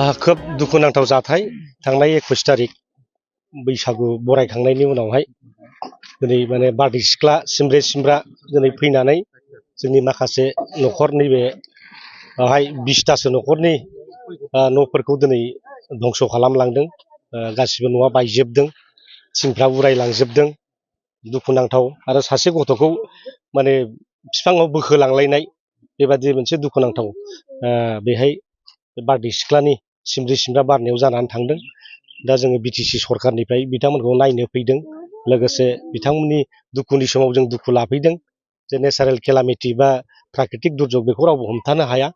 खोब दुखुनांथाव जाथाय थांनाय 21 तारिख बैसागु बरायखांनायनि उनावहाय दिनै माने बारदै सिख्ला सिमब्रे सिमब्रा दिनै फैनानै जोंनि माखासे न'खर नैबे 20तासो न'खरनि न'फोरखौ दिनै धंस खालामलांदों। गासिबो न'आ बायजोबदों, थिंफ्रा उरायलांजोबदों। दुखुनांथाव आरो सासे गथ'खौ माने बिफाङाव बोखोलांलायनाय बेबादि मोनसे दुखुनांथाव बेहाय बारदै सिख्लानि सिमब्रे सिमब्रा बारनायाव जानानै थांदों। दा जोङो बिटिसि सरखारनिफ्राय बिथांमोनखौ नायनो फैदों, लोगोसे बिथांमोननि दुखुनि समाव जों दुखु लाफैदों। जे नेचारेल केलामिटि बा प्राकृतिक दुर्जग बेखौ रावबो हमथानो हाया।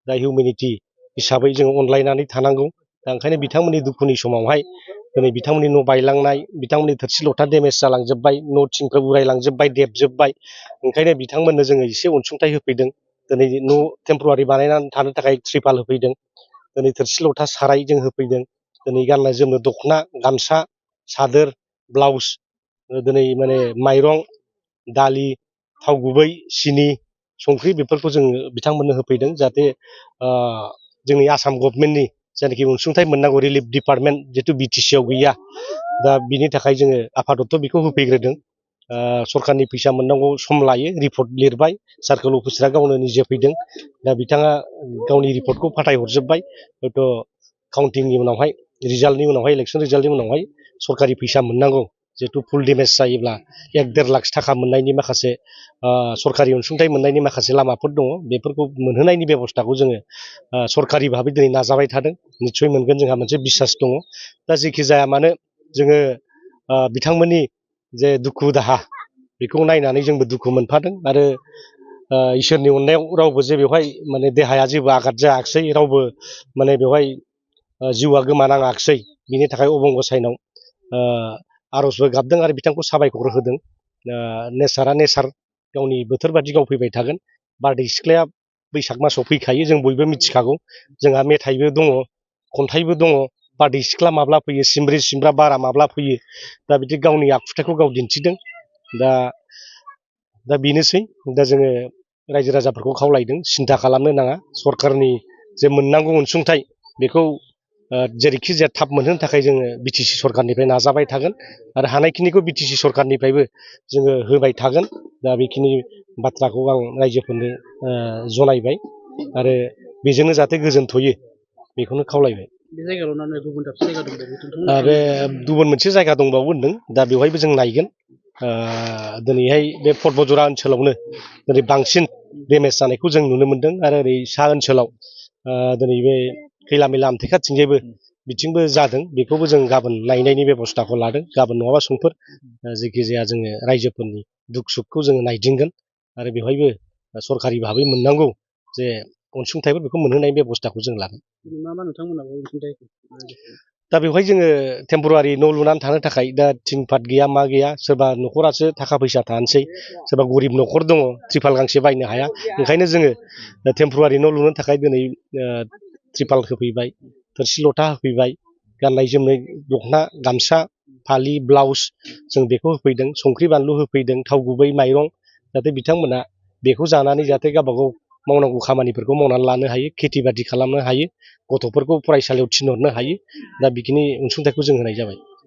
दा हिउमेनिटि हिसाबै जों अनलायनानै थानांगौ। दा ओंखायनो बिथांमोननि दुखुनि समावहाय दिनै बिथांमोननि न' बायलांनाय, बिथांमोननि थोरसि लथा डेमेज जालांजोब्बाय, न' थिंफोर उरायलांजोब्बाय, देबजोब्बाय। ओंखायनो बिथांमोननो जोङो एसे अनसुंथाइ होफैदों। दिनै न' टेम्परारि बानायनानै थानो थाखाय त्रिपाल होफैदों। दिनै थोरसि लथा साराय जों होफैदों। दिनै गाननाय जोमनो दख'ना, गामसा, सादोर, ब्लाउस, दिनै माने माइरं, दालि, थाव गुबै, सिनि, संख्रि बेफोरखौ जोङो बिथांमोननो होफैदों। जाहाथे जोंनि आसाम गभर्नमेन्टनि जायनाखि अनसुंथाइ मोननांगौ रिलिफ डिपार्टमेन्ट जिहेतु बिटिसि आव गैया, दा बिनि थाखाय जोङो आफादत्त बेखौ होफैग्रोदों। सरखारनि फैसा मोननांगौ सम लायो, रिपर्ट लिरबाय, सार्कोल अफिसारा गावनो निजे फैदों। दा बिथाङा गावनि रिपर्टखौ फाथायहरजोब्बाय। हयथ' काउन्टिंनि उनावहाय रिजाल्टनि उनावहाय इलेक्सन रिजाल्टनि उनावहाय सरकारि फैसा मोननांगौ। जिहेतु फुल डेमेज जायोब्ला 1-1.5 लाख थाखा मोननायनि माखासे सरकारि अनसुंथाइ मोननायनि माखासे लामाफोर दङ। बेफोरखौ मोनहोनायनि बेब'स्थाखौ जोङो सरकारि भाबै दिनै नाजाबाय थादों। निस्सय मोनगोन जोंहा मोनसे बिसास दङ। दा जेखि जाया मानो जोङो बिथांमोननि जे दुखु दाहा बेखौ नायनानै जोंबो दुखु मोनफादों। आरो इसोरनि अननायाव रावबो जे बेवहाय माने देहाया जेबो आघात जायाखिसै, रावबो माने बेवहाय जिउआ गोमानाङाखिसै। बिनि थाखाय अबंगसायनाव आर'जबो गाबदों आरो बिथांखौ साबायखर होदों। नेचारा नेचार, गावनि बोथोर बादि गाव फैबाय थागोन। बारदै सिख्लाया बैसाग मासाव फैखायो, जों बयबो मिथिखागौ। जोंहा मेथाइबो दङ, खन्थाइबो दङ। बारदै सिख्ला माब्ला फैयो, सिमब्रे सिमब्रा बारा माब्ला फैयो। दा बिदि गावनि आखुथायखौ गाव दिन्थिदों। दा बेनोसै। दा जोङो रायजो राजाफोरखौ खावलायदों सिन्था खालामनो नाङा। सरखारनि जे मोननांगौ अनसुंथाइ बेखौ जेरैखि जाया थाब मोनहोनो थाखाय जोङो बिटिसि सरखारनिफ्राय नाजाबाय थागोन। आरो हानायखिनिखौ बिटिसि सरखारनिफ्रायबो जोङो होबाय थागोन। दा बेखिनि बाथ्राखौ आं रायजोफोरनो जनायबाय आरो बेजोंनो जाहाथे गोजोनथ'यो बेखौनो खावलायबाय। बे जायगायाव ना गुबुन दाबसे जायगा दंबावो? बे गुबुन मोनसे जायगा दंबावो होनदों। दा बेवहायबो जों नायगोन। दिनैहाय बे पर्बतजरा ओनसोलावनो दिनै बांसिन डेमेज जानायखौ जों नुनो मोनदों। आरो ओरै सा ओनसोलाव दिनै बे खैला मैला आमथेखाथिंजायबो बिथिंबो जादों। बेखौबो जों गाबोन नायनायनि बेब'स्थाखौ लादों। गाबोन नङाबा समफोर जेखिजाया जोङो रायजोफोरनि दुख सुखखौ जोङो नायदिंगोन। आरो बेवहायबो सरकारि भाबै मोननांगौ जे अनसुंथाइफोर बेखौ मोनहोनायनि बेब'स्थाखौ जों लागोन। मा नोंथांमोनाबो अनसुंथाइ? दा बेवहाय जोङो टेम्परारि न' लुनानै थानो थाखाय दा थिं पाट गैया, मा गैया। सोरबा न'खरासो थाखा फैसा थानोसै, सोरबा गरिब न'खर दङ, त्रिपाल गांसे बायनो हाया। ओंखायनो जोङो टेम्परारि न' लुनो थाखाय दिनै त्रिपाल होफैबाय, थोरसि लथा होफैबाय, गाननाय जोमनाय दख'ना, गामसा, फालि, ब्लाउस जों बेखौ होफैदों। संख्रि बानलु होफैदों, थाव गुबै, माइरं, जाहाथे बिथांमोना बेखौ जानानै जाहाथे गावबागाव मावनांगौ खामानिफोरखौ मावनानै लानो हायो, खेथि बाथि खालामनो हायो, गथ'फोरखौ फरायसालियाव थिनहरनो हायो। दा बिखिनि अनसुंथाइखौ जों होनाय जाबाय।